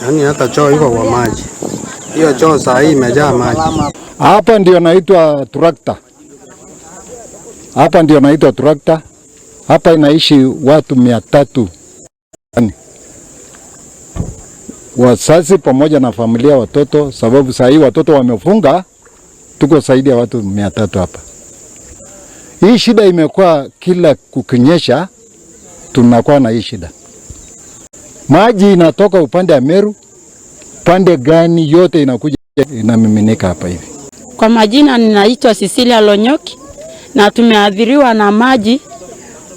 Yaani hata choo iko kwa maji. Hiyo choo saa hii imejaa maji. Hapa ndio naitwa Tractor. Hapa ndio naitwa Tractor. Hapa inaishi watu 300. Wazazi pamoja na familia, watoto, sababu saa hii watoto wamefunga, tuko zaidi ya watu 300 hapa. Hii shida imekuwa kila kukinyesha, tunakuwa na hii shida. Maji inatoka upande wa Meru, pande gani yote inakuja inamiminika hapa hivi. Kwa majina ninaitwa Cecilia Lonyoki na tumeathiriwa na maji.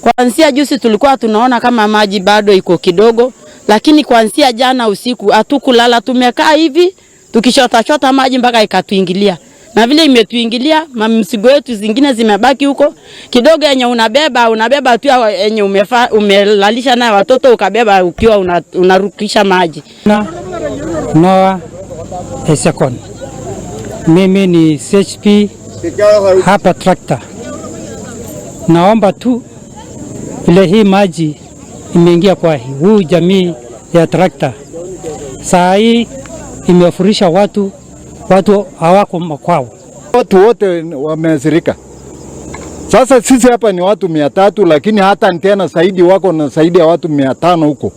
Kuanzia juzi tulikuwa tunaona kama maji bado iko kidogo, lakini kuanzia jana usiku hatukulala, tumekaa hivi tukichota chota maji mpaka ikatuingilia. Na vile imetuingilia, mzigo yetu zingine zimebaki huko kidogo, yenye unabeba unabeba tu yenye umelalisha nayo watoto ukabeba ukiwa unarukisha maji. Na Noah Esekon. Mimi ni CHP hapa Tractor. Naomba tu vile hii maji imeingia kwa huu jamii ya Tractor, saa hii imefurisha watu, watu hawako makwao. Watu wote wameathirika. Sasa sisi hapa ni watu 300, lakini hata tena zaidi wako na zaidi ya watu 500 huko.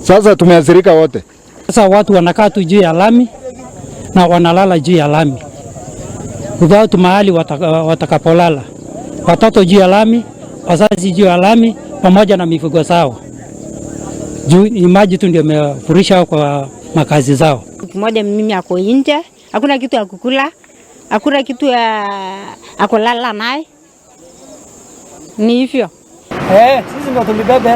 Sasa tumeathirika wote. Sasa watu wanakaa tu juu ya lami na wanalala juu ya lami without mahali watakapolala. Watoto juu ya lami, wazazi juu ya lami, pamoja na mifugo zao. Juu ni maji tu ndio imefurisha kwa makazi zao. Mmoja mimi ako nje, hakuna kitu ya kukula, hakuna kitu ya akulala naye, ni hivyo. Sisi ndio tulibebe.